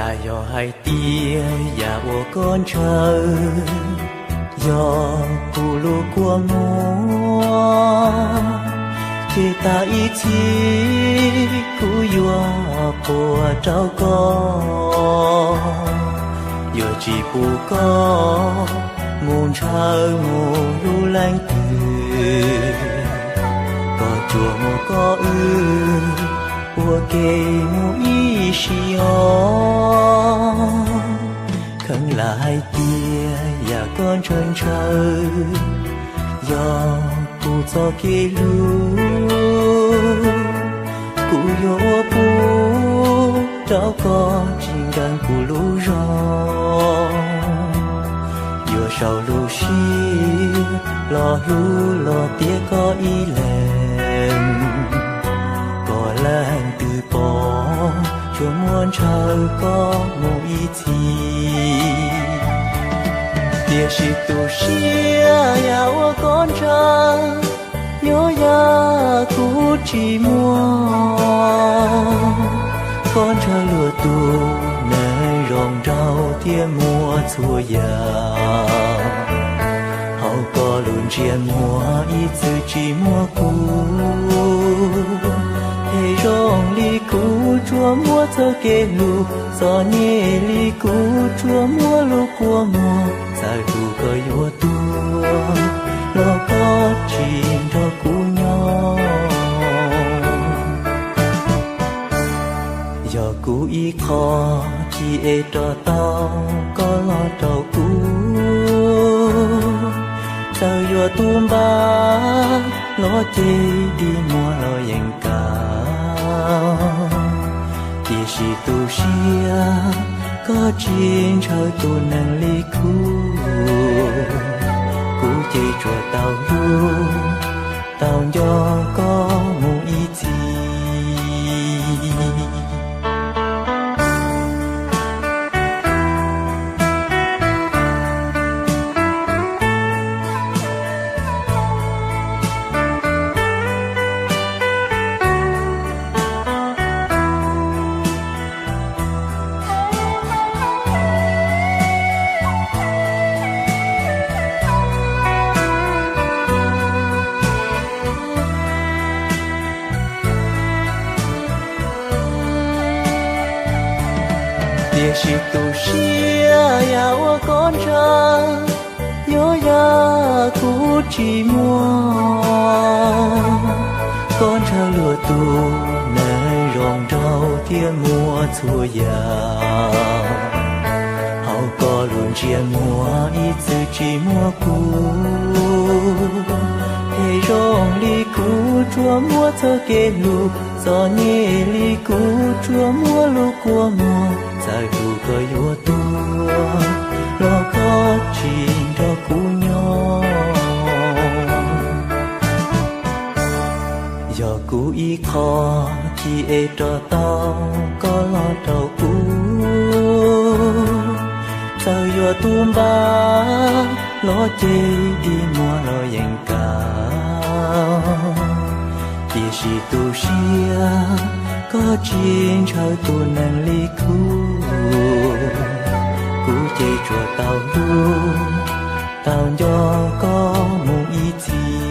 Yog hais tias yam uas koj ntshaw yog kuv lub kua muag, ces tas ib txhis kuv yuav quaj rau koj. Yuav tsis pub koj mus ntshaw mus lub leej twg, koj tsuas muab koj wb ua ke mus ib sij os. Kheev lam hais tias yam koj ntshaw ntshaw yog kuv txoj kev hlub, kuv yuav ua pub rau koj tsis nkees kuv lub zog. Yuav sau lub siab los hlub los tiav koj ib leeg, kom leej twg pom tsuas muab ntshaw koj mus ib txhis. Tiam sis tu siab yam uas koj ntshaw, yog yam kuv tsis muaj. Koj ntshaw luag tus neeg zoo nraug thiab muaj txhua yam, hauv koj lub ntsej muag ib txwm tsis muaj kuv. Phem zoo li kuv tsuas muab txoj kev hlub, txom nyem li kuv tsuas muab lub kua muag. Txawm hlub koj yuav tuag los koj tsis nrog kuv nyob. Yog kuv ib qho cia es rov tau koj los rau kuv, txawm yuav tu npab los ces dig muag los yeej kam. Tiam sis tu siab koj tsis ntshaw tus neeg li kuv, kuv ces tsuas tau hlub, tau nco koj mus ib txhis. Tiam sis tu siab yam uas koj ntshaw, yog yam kuv tsis muaj. Koj ntshaw luag tus neeg zoo nraug thiab muaj txhua yam, hauv koj lub ntsej muag ib txwm tsis muaj kuv. Phem zoo li kuv tsuas muab txoj kev hlub, txom nyem li kuv tsuas muab lub kua muag. Txawm hlub koj yuav tuag los koj tsis nrog kuv nyob. Yog kuv ib qho cia es rov tau koj los rau kuv, txawm yuav tu npab los ces dig muag los yeej kam. Tiam sis tu siab koj tsis ntshaw tus neeg li kuv, kuv ces tsuas tau hlub, tau nco koj mus ib txhis.